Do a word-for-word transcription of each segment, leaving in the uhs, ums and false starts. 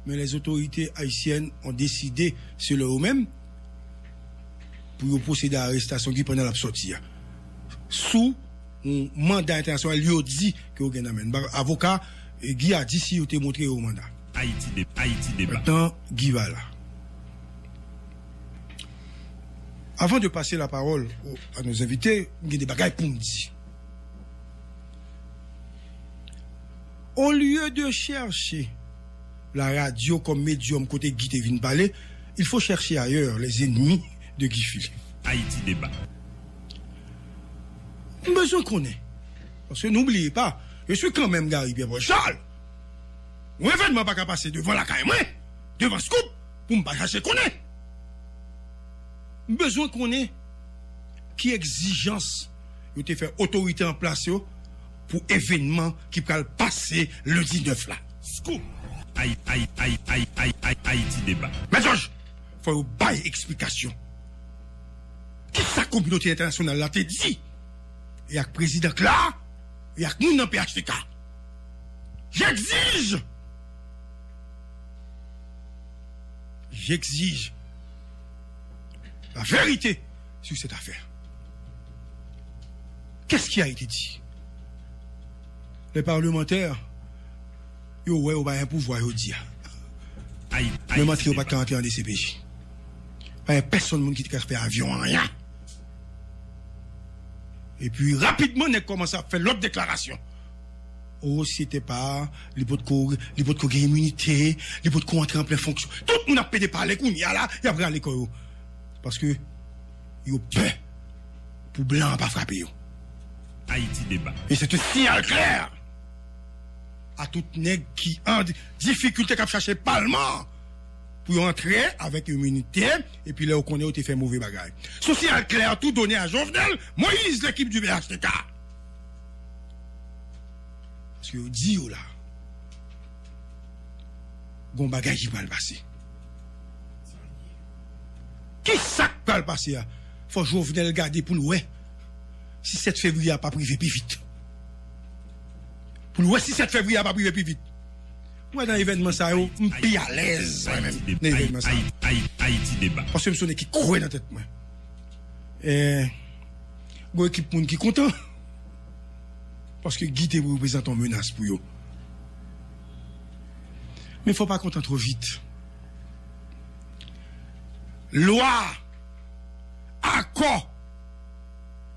Men les autorités haïtiennes ont décidé, selon yo menm, pou yo pwosede a arestasyon Guy pandan l ap sòti a. Sou yon manda entènasyonal, yo di ke yo gen nan men. Avoka, eh, Guy a di si yo te montre yo manda. Haïti Dé-, Haïti Débat. Maintenant, Guy va la. Avant de passer la parole au, à nos invités, m gen de bagay pou m di. Au lieu de chercher la radio comme médium kote Guy te vin pale, il faut chercher ailleurs les ennemis de Guy Philippe. Haïti Débat. M bezwen konnen. Paske n'oubliez pas, je suis quand même Gary Pierre Paul Charles. Yon evènman pa ka pase devan lakay mwen, devan Scoop, pou m pa chache konnen. M bezwen konnen ki egzijans yo te fè otorite an plas yo pou evènman ki pral pase lendi nèf la. Scoop! Ay, ay, ay, ay, ay, ay, Ayiti Deba. Mèt Jòj, fò yo bay eksplikasyon. Kisa kominote entènasyonal la te di? E ak prezidan Kla, e ak moun nan P H T K. J'exige, j'exige la vérité sur cette affaire. Qu'est-ce qui a été dit? Les parlementaires, yo wè yo pa gen pouvwa, yo di a. Menm antre yo pa t ka antre an D C P J. Pa gen pèsonn moun ki te ka fè avyon anyen. Epi rapidman, nèg kòmanse ap fè lòt deklarasyon. O, si te pa, li potko, li potko gen iminite, li potko antre an plen fonksyon. Tout moun ap pede pale kounye a la, y ap rale kò yo. Paske yo pè pou blan an pa frape yo. Ayiti Deba. Et c'est un signal clair à tout nèg ki an difikilte k ap chache palman pou yo antre avèk iminite, epi lè yo konnen yo te fè move bagay. Se yon signal klè tou done a Jovenel Moïse, l'équipe du P H T K. Paske yo di yo la, gon bagay ki pral pase. Ki sa k pral pase a? Fò Jovenel gade pou l wè si sèt fevriye a p ap rive pi vit. Pou l wè si sèt fevriye a p ap rive pi vit. Mwen, nan evènman sa yo, m pi alèz, mwen menm, nan evènman sa yo. Ayiti Deba. Paske m se yon nèg ki kwè nan tèt mwen. Eh, gon ekip moun ki kontan. Paske Guy te reprezante yon menas pou yo. Men fò pa kontan twò vit. Lwa, akò,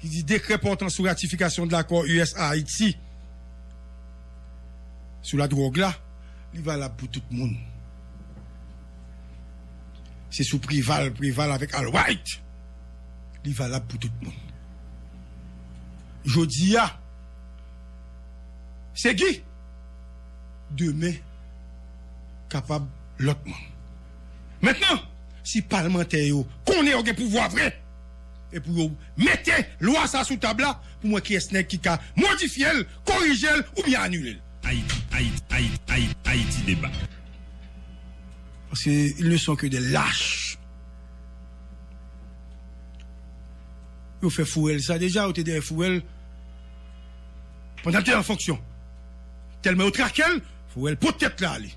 ki di décret portant sur ratification de l'accord U S A Haïti sur la drogue la, li valab pou tout moun. Se sou Preval, Preval avèk Albright, li valab pou tout moun. Jodi a, se Guy. Demen, kapab lòt moun. Mentnan, si palmantè yo konnen yo gen pouvwa vre, e pou yo mete lwa sa sou tab la, pou m wè kiyès nèg ki ka modifye l, korije l, oubyen anile l. Ayiti, Ayiti, Ayiti, Ayiti, Ayiti Deba. Paske ils ne sont que des lâches. Yo fè Fourel sa deja, yo te dèyè Fourel pandan l te an fonksyon. Tèlman yo trake l, Fourel pote tèt la ale.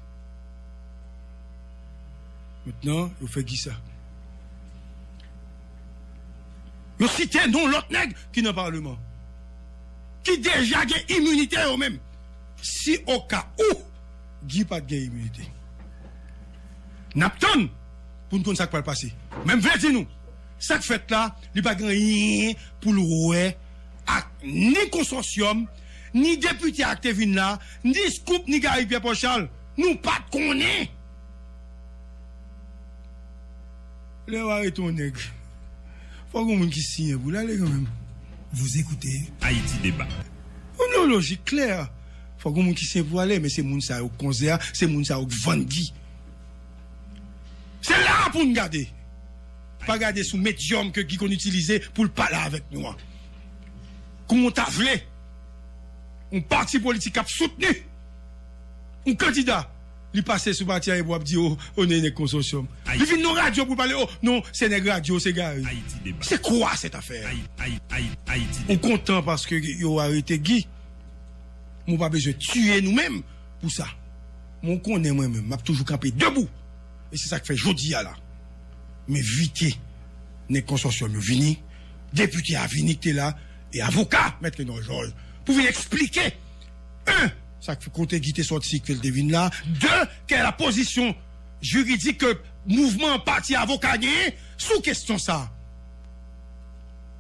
Mentnan, yo fè Guy sa. Yo site non lòt nèg ki nan palman, ki deja gen iminite yo menm. Si oka ou, Guy pa t gen iminite. N ap tann pou n konn sa k pral pase. Men m vle di nou, sa k fèt la, li pa gen anyen pou l wè ak ni konsòsyòm, ni depite a k te vin la, ni Scoop, ni Gary Pierre Paul Charles. Nou pa t konnen. Lè yo arete yon nèg, fòk yon moun ki siyen pou l ale kanmenm. Vous écoutez Ayiti Deba. Yon lojik klè. Fòk yon moun ki siyen pou ale, men se moun sa yo k konze a, se moun sa yo k vann Guy. Se la pou n gade. Pa gade sou medyòm ke Guy konn itilize pou l pale avèk nou an. Kòman w ta vle yon pati politik k ap soutni yon kandida, li pase sou pati a epi w ap di, o, o, nèg konsòsyòm. Li vin nan radyo pou l pale, o, non, se nèg radyo, se Gary. Ayiti Deba. C'est quoi cette affaire? Ayi-, Ayi-, Ayi-, Ayiti Deba. Ou kontan paske yo arete Guy, men w pa bezwen tiye nou menm pou sa. Mwen konnen mwen menm, m ap toujou kanpe debou. E se sa k fè jodi a la, m envite nèg konsòsyòm yo vini, depite a vini ki te la, e avoka Mèt Léonard Georges, pou vin eksplike, en, sa k fè kote Guy te sòti, ki fè l te vin la, de, kèl la pozisyon jiridik ke mouvman pati avoka genyen sou kesyon sa.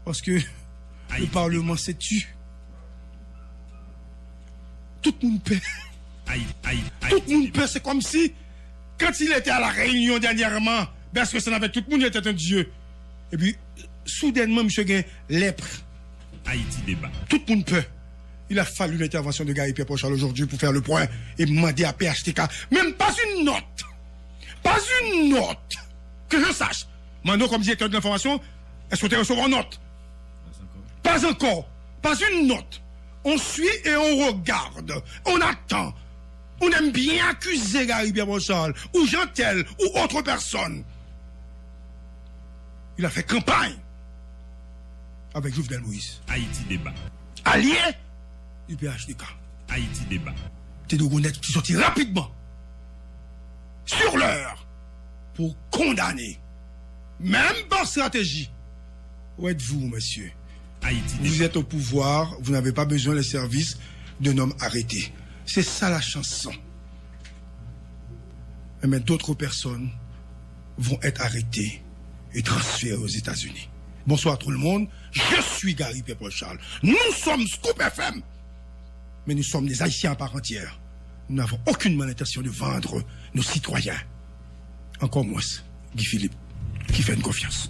Paske le parlement se tu. Tout moun pè. Tout moun pè, c'est comme si, quand il était à la Réunion dernièrement, Bertrand Russell avec tout moun, il était un dieu. Epi, soudènman, misye gen lèpre. Haïti Débat. Tout moun pè. Il a fallu l'intervention de Gary Pierre-Paul Charles aujourd'hui pour faire le point et mande à P H T K, même pas une note, pas une note, que je sache. Mande w kòm direktè de l'information, èske w te resevwa yon nòt? Pas encore. Pas une note. On suit et on regarde. On attend. On aime bien accuser Gary Pierre-Paul Charles ou Jeantel ou autre personne. Il a fait campagne avec Jovenel Moïse. Haïti Débat. Allié du P H T K. Haïti Débat. Te dwe gen yon nèt ki sòti rapidman, sur l'heure, pour condamner, même par stratégie. Où êtes-vous, monsieur? Haïti Débat. Vous êtes au pouvoir, vous n'avez pas besoin les services d'un homme arrêté. C'est ça la chanson. Mais d'autres personnes vont être arrêtées et transférées aux États-Unis. Bonsoir tout le monde, je suis Gary Pierre-Paul Charles. Nous sommes Scoop F M, mais nous sommes des Haïtiens à part entière. Nous n'avons aucunement l'intention de vendre nos citoyens. Encore moins Guy Philippe, qui fait une confiance.